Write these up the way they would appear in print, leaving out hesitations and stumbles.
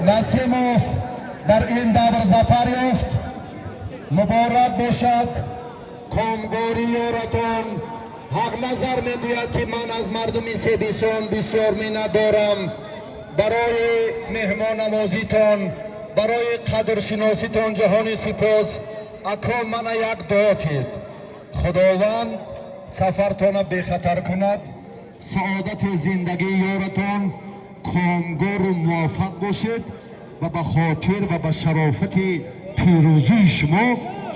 Насимов дар ин давр зафар ёфт. Муборак бошад комгори ёратон. Ҳақназар мегӯяд, ки ман аз мардуми Себистон бисёр миннатдорам барои меҳмоннавозитон, барои қадршиноситон. Ҷаҳони сипос. Ако, мана як дуо тид: Худованд сафартона бехатар кунад, саодати зиндагии ёратон, комгору муваффақ бошед ва ба хотир ва ба шарофати пирӯзии шумо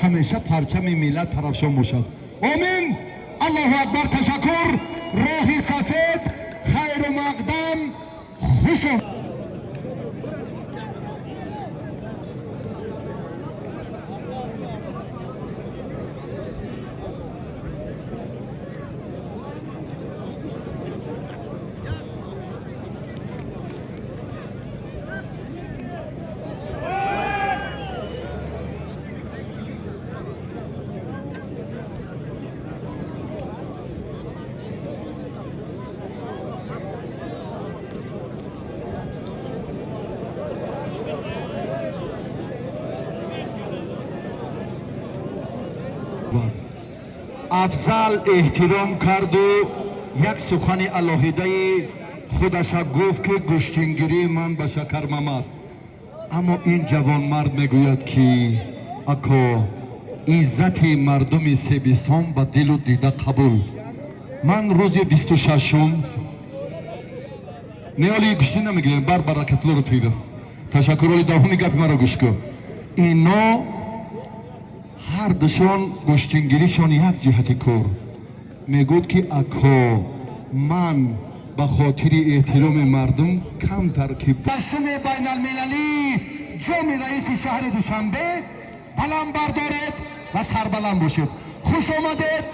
ҳамеша парчами миллат парафшон бошад. Омин. Аллоҳу акбар. Ташаккур. Роҳи сафед, хайру мақдам, хуш. Афзал эҳтиром карду як сухани алоҳидаи худаша гуфт, ки гӯштингирии ман ба Шакармамад. Аммо ин ҷавонмард мегӯяд, ки ако, иззати мардуми Себистон ба дилу дида қабул. Ман рӯзи 26-ум неоли гӯштин намегирем бар баракатлору тира. Ташаккур. Оли давоми гапи маро гӯш кун. Ино ҳардушон гӯштингиришон як ҷиҳати кор. Мегӯд, ки ако, ман ба хотири эҳтироми мардум камтар ки дашуми байналмилалӣ ҷоми раиси шаҳри Душанбе баланд бардоред ва сарбаланд бошед. Хуш омадед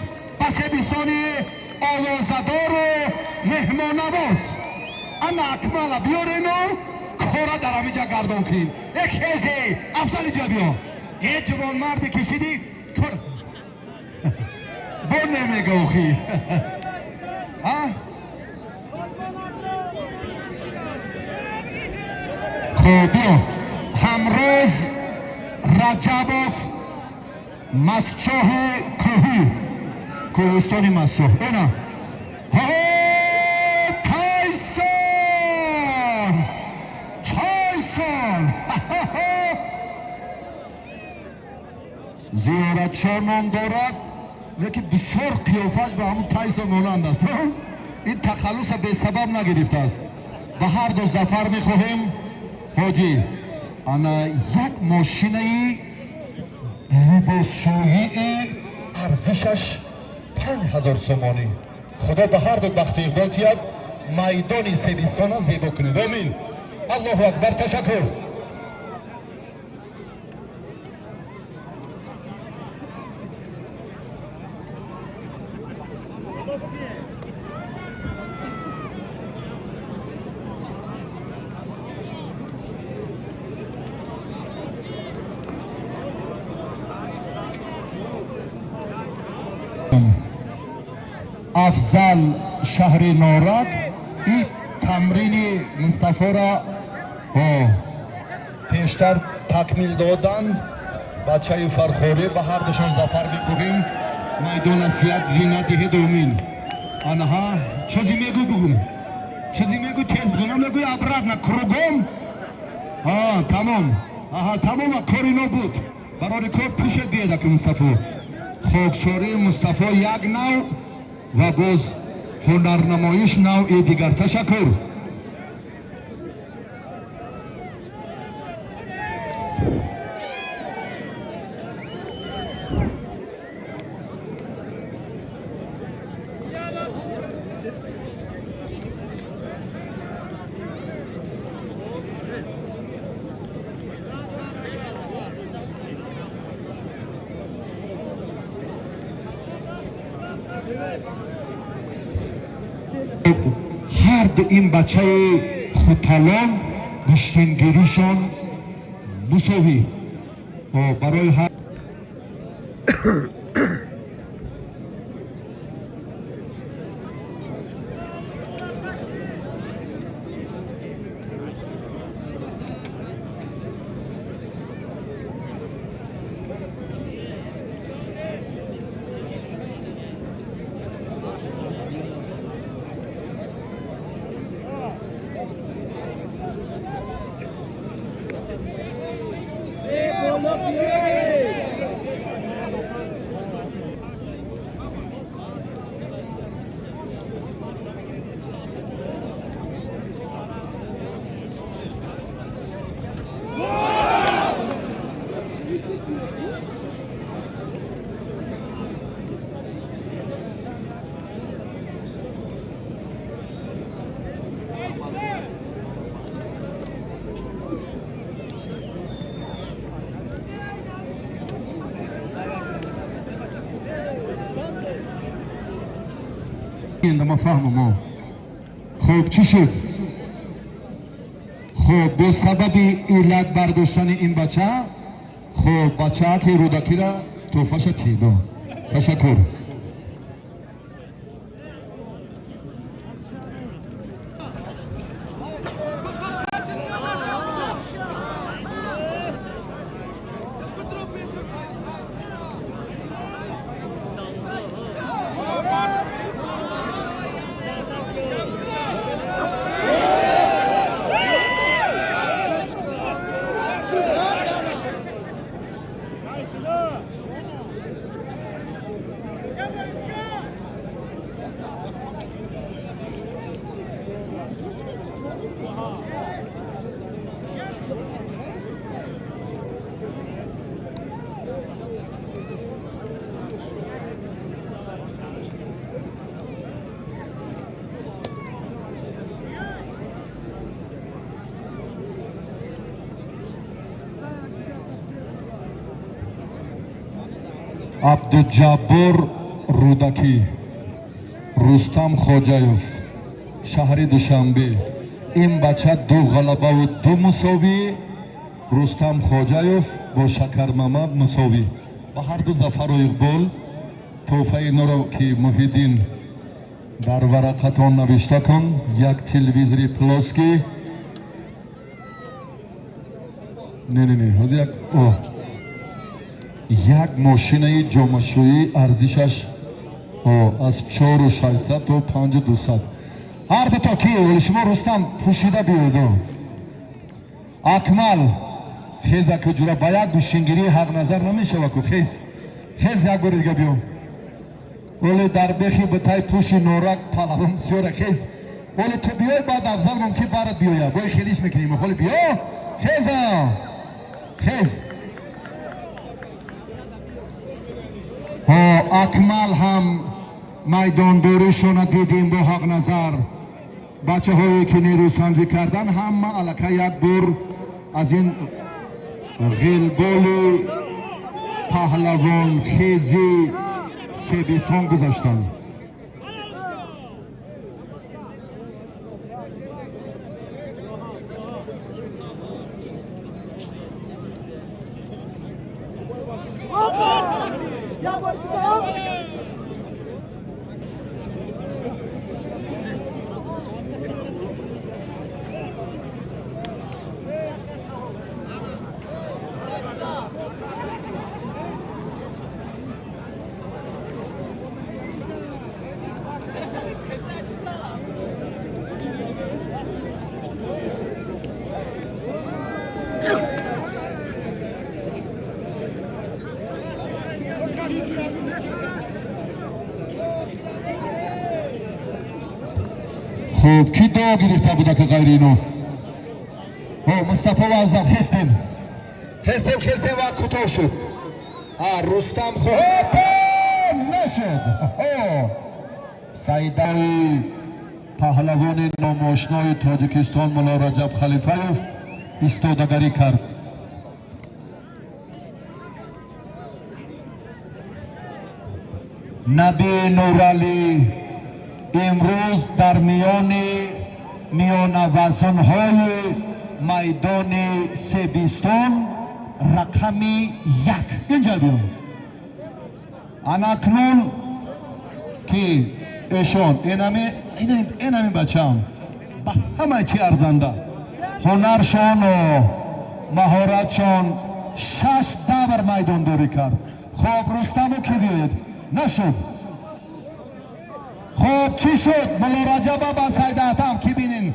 ба Себистони овозадору меҳмоннавоз. Ана Акмала биёрену кора дар ҳамиҷа гардон кунед. Э, хезе, Афзали ҷа биё. Е, ҷавонмарде кишиди бо намега охи. А хуб, биё. Ҳамроз Раҷабов, Масчоҳи кӯҳӣ, кӯҳистони Масчоҳ. Эна Тайсон, Тайсон Зиёратшо ном дорад, лекин бисёр қиёфаш ба ҳамун Тайсон монанд аст. Ин тахаллуса бесабаб нагирифтааст. Ба ҳар ду зафар мехоҳем. Ҳоҷӣ, ана як мошинаи либосшӯии арзишаш 5000 сомонӣ. Худо ба ҳар ду бахти иқбол тиҳад. Майдони Себистона зебо кунед. Омин. Аллоҳу акбар. Ташаккур. Афзал, шаҳри Норак. И тамрини Мустафора пештар такмил додан. Бачаи Фархорӣ, ба ҳардушон зафар бихоҳем. Майдона сият зинат диҳед. Омин. Анаҳа, чизе мегӯ, бугум, чизе мегӯ, тез бугум. Мегӯй обратно кругом. Тамом. Аҳа, тамома, кори но буд. Барори кор пушед биед. Аки Мустафо, хоксории Мустафо як нав ва боз ҳунарнамоиш навъи дигар. Ташаккур. Ҳар ду ин бачаи хуталон гӯштингиришон мусовӣ барои ҳар. Ма фаҳмам. Хуб, чӣ шуд? Хуб, бо сабаби иллат бардоштани ин бача, хуб, бачааки Рӯдакира тӯҳфаша тидо. Ташаккур. Абдуҷаббор Рӯдакӣ, Рустам Хоҷаев, шаҳри Душанбе. Ин бача ду ғалабаву ду мусовӣ, Рустам Хоҷаев бо Шакармамад мусовӣ. Ба ҳарду зафару иқбол. Тӯҳфаи инро ки Муҳиддин дар варақатон навишта кун, як телевизори плоский. Не, не, не, ҳозир як о як мошинаи ҷомашӯӣ, арзишаш аз 4600 то 5200. Ҳар дуто ки шумо, Рустам, пӯшида биёед. Акмал, хеза ку, ҷура, ба як гӯштингирии Ҳақназар намешава ку. Хез, хез, як бори дига биё. Оле дар бехи битаи пӯши норак палавон бисёра. Хез, оле ту биёй, баъд Афзал мумкин барат биёя, бой хелиш мекунем. Холе биё, хеза, хез. Акмал ҳам майдондоришона дидем бо Ҳақназар. Бачаҳое ки нерӯсанҷӣ кардан, ҳама аллакай як бор аз ин ғилболи паҳлавонхези Себистон гузаштанд. Хуб, ки дуо гирифта буда, ки ғайри ино? Мустафо ва Афзал, хестем, хестем, хестем. Вақт кӯтоҳ шуд. Рустам нашуд. Саидаи паҳлавони номошнои Тоҷикистон Мулло Раҷаб Халифаев истодагарӣ кард. Наби Нуралӣ имрӯз дар миёни миёнавазнҳои майдони Себистон рақами як. Инҷа биё. Анакнун ки эшон инами бачаам ба ҳама чи арзанда, ҳунаршону маҳоратшон, шаш давр майдондорӣ кард. Хоб, Рустаму ки биёед, нашуд. Хоб, чӣ шуд? Мулло Раҷаба ба Сайдаатам ки бинин,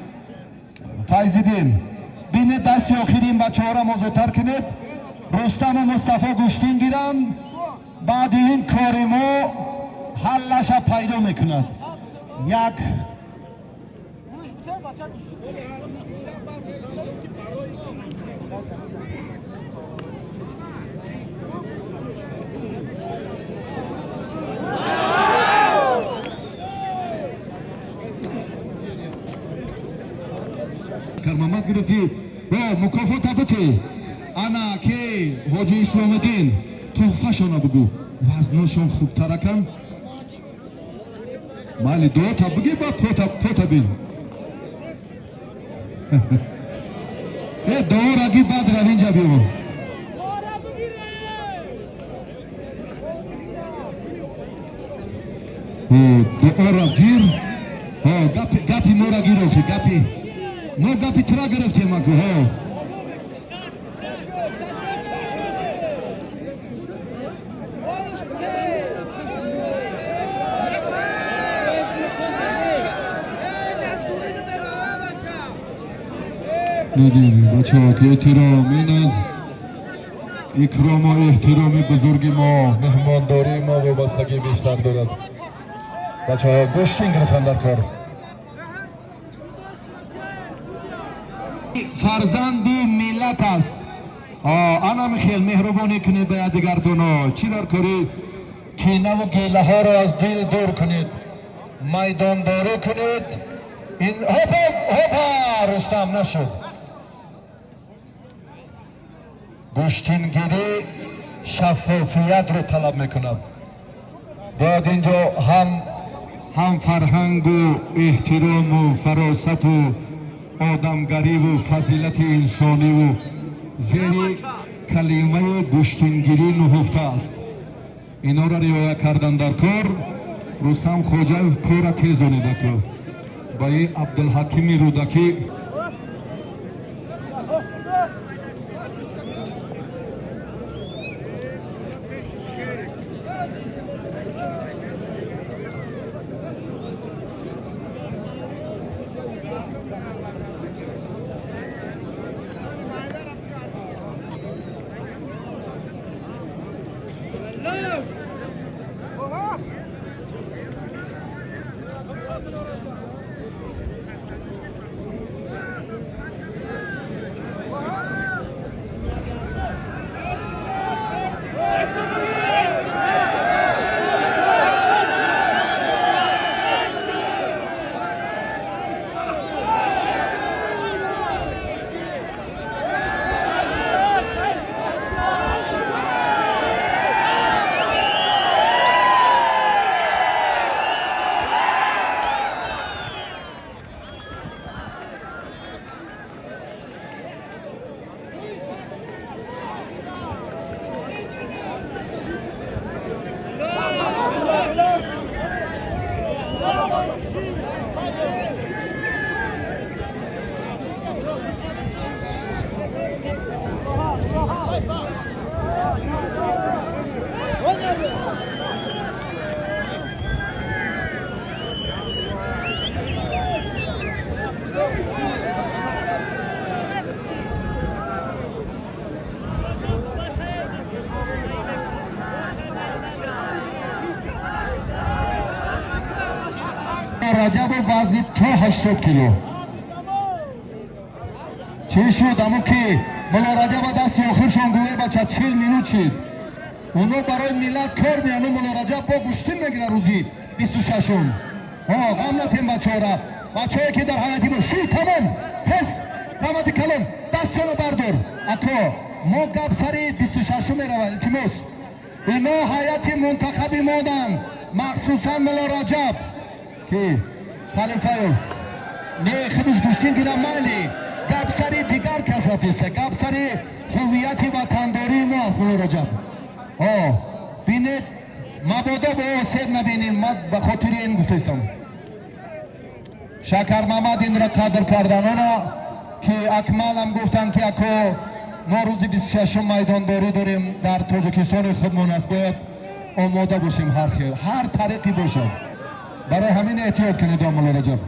Файзиддин бинед, дасти охири ин бачаҳоро мозотар кунед. Рустаму Мустафо гӯштин гиранд, баъди ин кори мо ҳаллаша пайдо мекунад. Як Кармамад гирифтӣ, мукофота бутӣ. Ана ки Ҳоҷи Исломиддин, тӯҳфашона бугӯ, вазношон хубтаракан. Майли, дуота бугӣ, ба пота бин. Э, дуора ги, баъд рав, инҷа биё. Дуора гир, гапи мора гир, охи гапи мо, гапи тура гирифтем аку. Не, не, не, бачаҳо, ки эҳтиром, ин аз икрому эҳтироми бузурги мо, меҳмондории мо вобастагӣ бештар дорад. Бачаҳо гӯштин гирифтан дар кор. Фарзанди миллат аст. Анами хел меҳрубонӣ кунед ба якдигартоно. Чӣ дар кори кинаву гилаҳоро аз дил дур кунед, майдондорӣ кунед. Ин ҳопа, ҳопа, Рустам, нашуд. Гӯштингирӣ шаффофиятро талаб мекунад. Бояд инҷо ҳам фарҳангу эҳтирому фаросату одамгариву фазилати инсониву зери калимаи гӯштингирӣ нуҳуфта аст. Инора риоя кардан дар кор. Рустам Хоҷаев, кора тез донидаку ба и Абдулҳакими Рӯдакӣ. Раҷабов вазни то 80 кило. Чӣ шуд? Амо ки Мулло Раҷаба дасти охиршон гӯе, бача, 40 минут шид. Оно барои миллат кор меяну Мулло Раҷаб бо гӯштин мегирад рӯзи 26-ум. Ғам натем бачаҳора, бачаҳое ки дар ҳаяти мо ши. Тамом, тез, раҳмати калон, дастшона бардор. Ако, мо гап сари 26-ум меравад, илтимос. Ино ҳайати мунтахаби моданд, махсусан Мулло Раҷаб ки Халифаев не худаш гӯштин гира, майли, гап сари дигар кас рафтеста, гап сари ҳуввияти ватандории мо аст. Мулло Раҷаб, о бинед, мабодо бо осеб набинем, ман ба хотири ин гуфтестам. Шакармамад инро қадр карданона, ки Акмалам гуфтанд, ки ако, мо рӯзи 26-ум майдондорӣ дорем, дар Тоҷикистони худмон аст, бояд омода бошем, ҳар хел, ҳар тариқӣ бошад. Барои ҳамин эҳтиёт кунед, Мулло Раҷаб.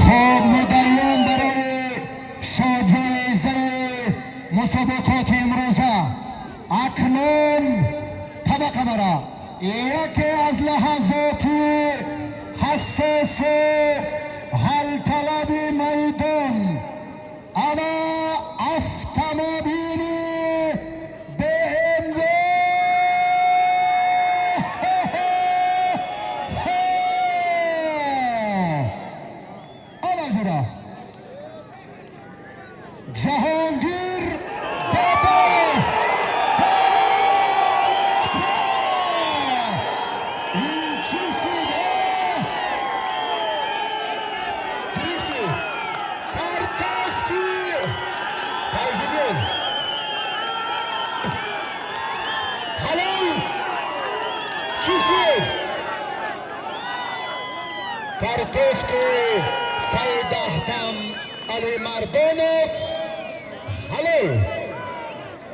Хоб, муддаиён барои шоҳҷоизаи мусобиқоти имрӯза акнун табақа бара яке аз лаҳазоти ҳассосу ҳалталаби майдон, ана автомобили БМВ. Ана ҷура Ҷаҳонгир Бобоев. Ин чӣ шуд? Гирифти, партофти, Файзиддин, ҳалол чӣ шуд? Партофти Саидаҳтам Алимардонов ҳалол.